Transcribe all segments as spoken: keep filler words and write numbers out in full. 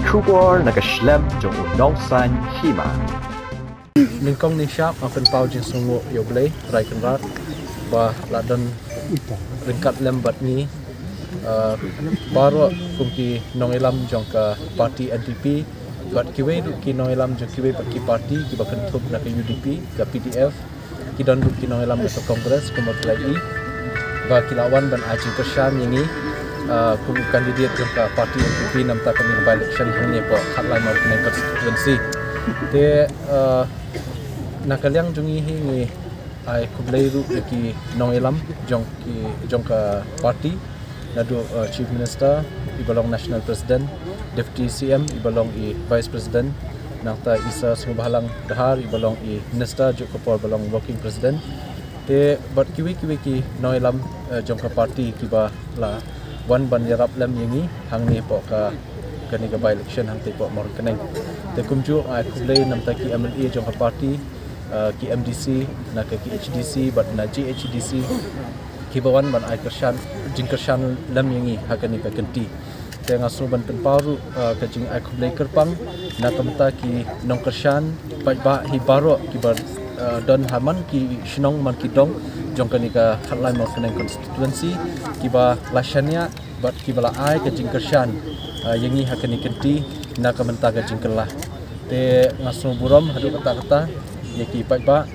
Khubor na ka shlem jong u nongsan hima. Nyngkong nyngshap nga pynpaw jingsngewnguh ïa U Blei Trai Kynrad ba la don ryngkat lem bad ngi, uh, baroh kum ki nongïalam jong ka parti N P P bad kiwei ruh ki nongïalam jong kiwei pat ki parti kiba kynthup na ka U D P, ka P D F, ki don ruh ki nongïalam na ka Congress kum ki la ïohi ba ki la wan ban ai jingkyrshan ïa ngi, uh, kum u candidate jong ka parti N P P namar kane ka by-election hangne hapoh Khatlai Mawryngkneng constituency. Te, uh, na ka liang jong ngi hi ngi ai khublei ruh ïa ki nongïalam jong ki, jong ka parti, naduh, uh, Chief Minister iba long National President, Deputy C M iba long i Vice President, nangta i Sir Sniawbhalang Dhar iba long i Minister jong ka por ba long Working President. Te bad kiwei kiwei ki nongïalam, uh, jong ka parti kiba la wan ban ïarap lem ïa ngi hangne hapoh ka, kane ka by-election hangtei hapoh Mawryngkneng. Te kumjuh ai khublei namar ki M L A jong ka parti, uh, ki M D C, na ka K H D C bad na G H D C kiba wan ban ai kyrshan, jingkyrshan lem ïa ngi ha kane ka kynti. Te nga sngew ban pynpaw ruh, uh, ka jingai khublei kyrpang na ka bynta ki nongkyrshan paidbah hi baroh kiba, uh, don ha man ki shnong man ki dong jong kane ka Khatlai Mawryngkneng constituency kiba la shaniah bad kiba la ai ka jingkyrshan, uh, ïa ngi ha kane ka kynti na ka bynta ka jingkylla. Te nga sngew burom haduh katta katta ïa ki paidbah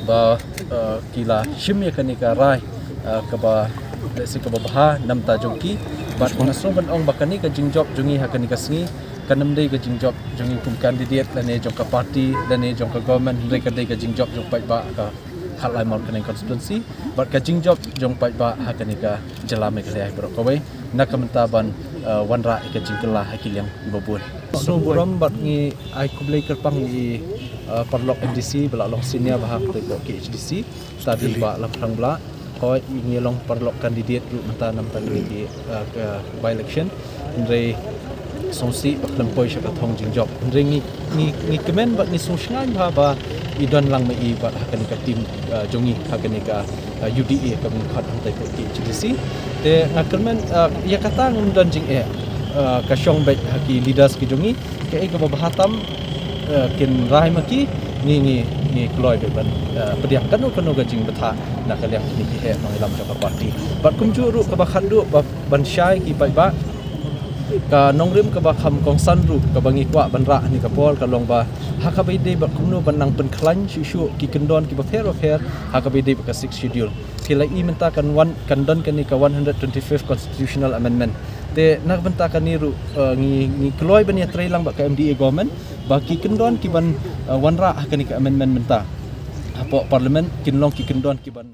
ba, uh, ki la shim ïa kane ka rai, uh, kaba lehse kaba bha namar jong ki. Bad nga sngew ban ong ba kane ka jingjop jong ngi ha kane ka sngi kan ym dei ka jingjop jong ngi kum candidate lane jong ka parti lane jong ka government, hynrei ka dei ka jingjop jong paidbah ka Khatlai Mawryngkneng constituency bad ka jingjop jong paidbah ha kane ka jylla Meghalaya hi baroh kawei na ka bynta ban, uh, wanrah ïa ka jingkylla ha ki liang kiba bun. Sngew burom bad ngi ai khublei kyrpang ïa i, uh, paralok M D C ba la long senior bha hangtei hapoh K H D C, tang ba la phrang bla. Hooid, ngi long paralok candidate ruh mynta namar kane ki, uh, ka by-election. Hynrei sngewsih ba khlem poi sha ka thong jingjop. Hynrei ngi, ngi, ngi kmen bad ngi sngewsngaiñ bha ba i don lang ma i bad ha kane ka team, uh, jong ngi ha kane ka, uh, U D A kaba ngi khot hangtei hapoh K H D C. Te nga kyrmen, uh, ïa kata ngam don jingeh, uh, ka shong beit ha ki leaders ki jong ngi. Kaei kaba bha tam, eh, kin rai ma ki, ngi, ngi, ngi kloi beit ban, eh, pdiang kano kano ka jingbthah na ka liang kine ki heh nongïalam jong ka parti. Bad kumjuh ruh kaba khatduh ba ban shai ki paidbah, ka nongrim kaba kham kongsan ruh kaba ngi kwah ban rah ha kane ka por ka long ba ha kaba ïadei bad kumno ban nang pynkhlaiñ shuh shuh ki kyndon kiba pher ba pher ha kaba ïadei bad ka Sixth Schedule. Phi la i mynta kan wan, kan don kane ka one hundred twenty-fifth Constitutional Amendment. Te na ka bynta kane ruh, eh, ngi, ngi kloi ban ïatreilang bad ka M D A government ba ki kyndon ki ban, eh, wanrah ha kane ka amendment mynta hapoh Parliament kin long ki kyndon ki ban